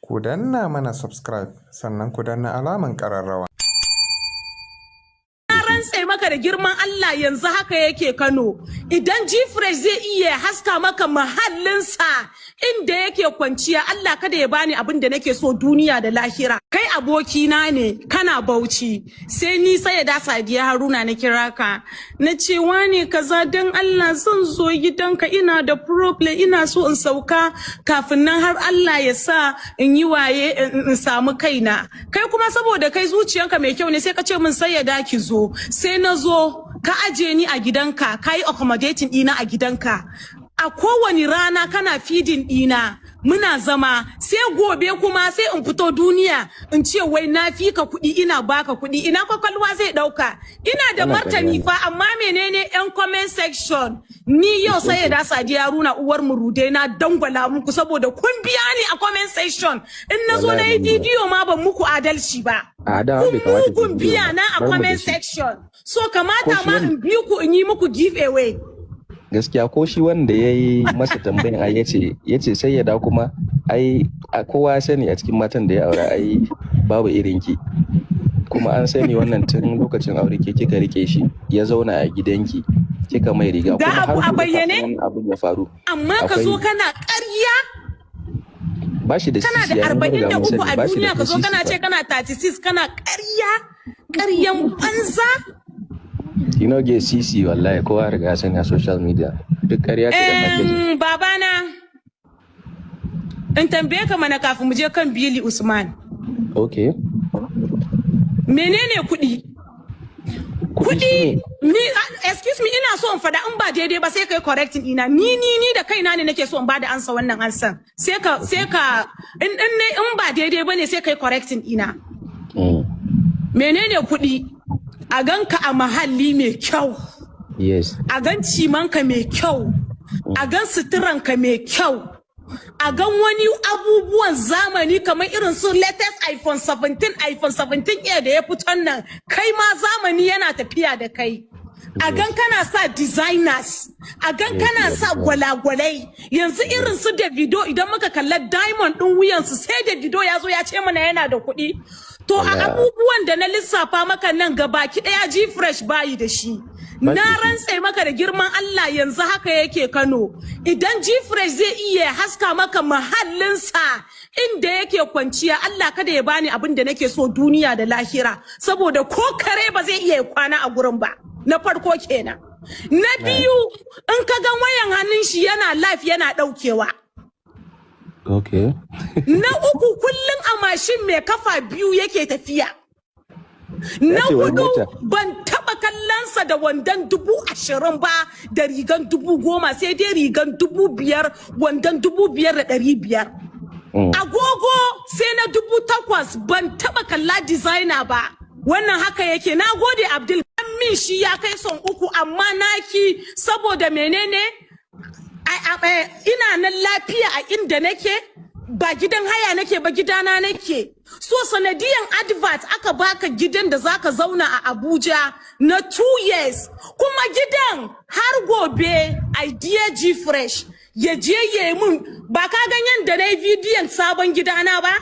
Ku danna mana subscribe sannan ku danna alaman ƙararrawa. Na rantse maka da girman Allah, yanzu haka yake Kano. Idan G-Fresh zai iya haska maka mahallinsa inda yake kwanciya, Allah kada ya bani abin da nake so duniya da lahira. Kai abokina ne, kana Bauchi, sai ni sai da Sadiya Haruna na kira ka. Na ce, "Wane kaza, don Allah zan zo gidanka, ina da problem, ina so in sauka kafin nan har Allah ya sa in yi waye in samu kaina." Kai kuma saboda kai zuciyanka mai kyau ne, sai ka ce min, "Sai ya ki zo." Sai na zo, ka aje ni a gidanka, ka yi accommodating ɗina a gidanka. A kowane rana kana feeding ɗina, muna zama. Sai gobe kuma sai in fito duniya in ce wai na fi ka kuɗi, ina baka kuɗi. Ina kwakwalwa zai ɗauka? Ina da Wannan martani ƙarya ne. fa, amma menene, yan comment section, ni yau sai da Sadiya Haruna uwar murude na dangwala muku saboda kun biya ni a comment section. In na zo na yi Wallahi mun biya. bidiyo ma ban muku adalci ba. A da Kun bai kamata ki mugun bidiyo biya ba. na a Bar mu da comment shi. section, so Ko kamata shi ma wanda in bi ku in yi muku give away. Gaskiya, ko shi wanda ya yi masa tambayan ai yace sai ya da kuma ai a kowa ya sani a cikin matan da ya aura ai babu irinki, kuma an sani wannan tun lokacin aure ke kika rike shi, ya zauna a gidanki, kika mai riga. Ga Kuma har abu a gobe kafin bayyane. wannan abun ya faru Amma ka zo akwai kana ƙarya. Ba shi da Kana sisi da ai mun arba'in riga da mun uku sani a ba shi da duniya, ko ka zo sisi kana fa. ce kana 36, kana ƙarya, ƙaryan banza. You no get sisi, wallahi kowa ya riga ya sani a social media, duk ƙarya ce da packaging. Babana, in tambaye ka mana kafin mu je kan Bili Usman. Okay. Menene kuɗi? Kuɗi Kuɗi shine ni excuse me, ina so in faɗa, in ba daidai ba sai kai correcting ina. Ni da kaina ne nake so in bada ansa wannan ansan. Sai ka in ne in ba daidai bane sai kai correcting ina. Menene kuɗi? A ganka a mahalli mai kyau. A gan cimanka mai kyau. A gan suturanka mai kyau. A gan wani abubuwan zamani kamar irin su latest iPhone 17, iPhone 17 Air da ya fito nan, kai ma zamani yana tafiya da kai. A gan kana sa designers, a gan kana sa gwalagwalai. Yanzu irin su Davido, idan muka kalla diamond ɗin wuyansu, sai Davido ya zo ya ce mana yana da kuɗi. To a abubuwan da na lissafa maka nan gabaki ɗaya, G Fresh bayi da shi. Ba Na shi da shi. rantse maka da girman Allah, yanzu haka yake Kano. Idan G Fresh zai iya haska maka mahallinsa inda yake kwanciya, Allah kada ya bani abin da nake so duniya da lahira, saboda ko kare ba zai iya kwana a gurin ba. Na farko kenan. Na biyu, in ka ga wayan hannun shi yana live, yana daukewa. Na uku, kullum a mashin mai kafa biyu yake tafiya. Na Ya ce wai hudu, mota. ban taba kallonsa da wandon 20,000 ba da rigan 10,000, sai dai rigan 5,000, wandon 5,500. Agogo sai na 8,000, ban taba kalla designer ba. Wannan haka yake. Na gode, Abdul. An min shi ya kai son uku, amma naki saboda menene? Ina nan lafiya a inda nake, ba gidan haya nake ba, gidana nake. So sanadiyan advert aka baka gidan da zaka zauna a Abuja na 2 years, kuma gidan har gobe idea G Fresh ya je ya yi mun, ba ka gan yanda na yi bidiyon sabon gidana ba?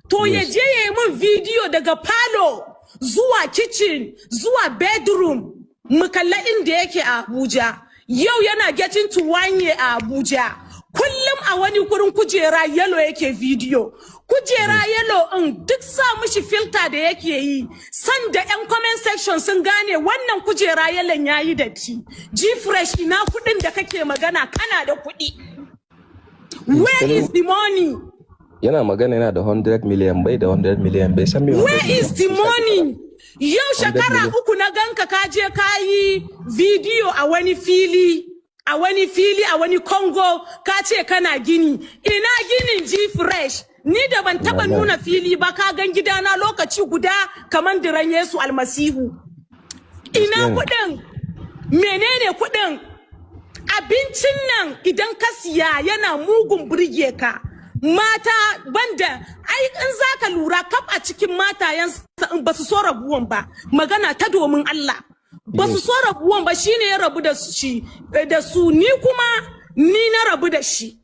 To ya je ya yi mun bidiyo daga falo zuwa kitchen zuwa bedroom, mu kalla inda yake a Abuja. Yau yana getting to one year a Abuja. Kullum a wani kurin kujera yellow yake video. Kujera yellow in duk sa mishi filter da yake yi. Sanda yan comment section sun gane wannan kujera yellow yayi datti. G Fresh, ina kuɗin da kake magana kana da kuɗi? Where is the money? Yana magana yana da 100 million, bai da 100 million, bai san me 100 Where is the million money? Yau 100 shekara million. 3 na ganka ka je ka yi bidiyo a wani fili, a wani fili, a wani Congo, ka ce kana gini. Ina ginin, G Fresh? Ni da ban taba Wallahi. nuna fili ba, ka gan gidana lokaci guda kamar diran Yesu Almasihu. Ina Gaskiya ne. kuɗin? Menene kuɗin? Abincin nan idan ka siya yana mugun burge ka. Mata banda ai in zaka lura kaf a cikin matayen ba su so rabuwan ba, magana ta domin Allah ba su so rabuwan ba. Shine ya rabu da shi da su, ni kuma ni na rabu da shi.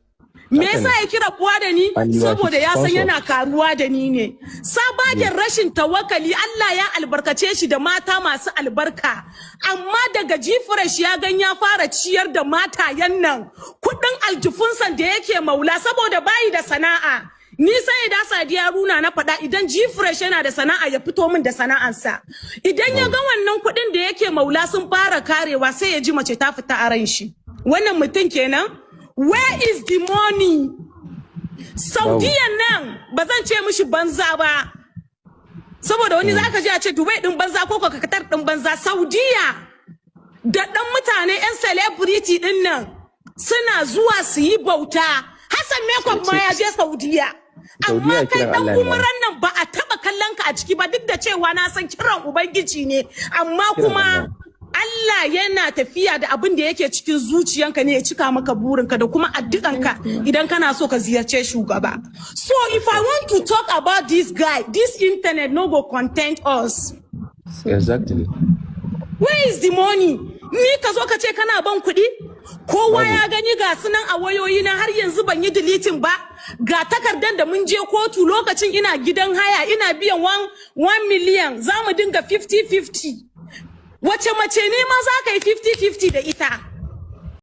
Me Haka yasa ne. ya kira buwa da ni? And you are Saboda his ya san sponsor. yana karuwa da ni ne. Sabagen rashin tawakkali, Allah ya albarkace shi da mata masu albarka. Amma daga G-Fresh ya gan ya fara ciyar da matayen nan kudin aljifunsan da yake maula saboda bayi da sana'a. Ni sai da Sadiya Runa na faɗa, idan G-Fresh yana da sana'a, ya fito min da sana'ansa. Idan ya ga wannan kuɗin da yake maula sun fara karewa, sai ya ji mace ta fita a ran shi. Wannan mutum kenan. Where is the money? Saudiyan nan ba zan ce mishi banza ba. Saboda wani zaka ji a ce Dubai din banza ko Qatar din banza. Saudiya da ɗan mutane 'yan celebrity din nan suna zuwa su yi bauta. Hassan Makeup ma ya je Saudiya. Amma Saudiya kai kiran dan Allah ne. Umuran nan ba a taba kallon ka a ciki ba, duk da cewa na san kiran Ubangiji ne, amma Kiran kuma Allah. Allah yana tafiya da abin da yake cikin zuciyanka ne ya cika maka burinka da kuma addu'anka idan kana so ka ziyarce shugaba. So if I want to talk about this guy, this internet no go content us. Where is the money? Ni ka zo ka ce kana ban kuɗi? Kowa Babu. ya gani, ga sunan a wayoyi na, har yanzu ban yi deleting ba. Ga takardar da mun je kotu lokacin ina gidan haya ina biyan 1 million, za mu dinga 50-50. Wace mace ne ma za ka yi 50-50 da ita?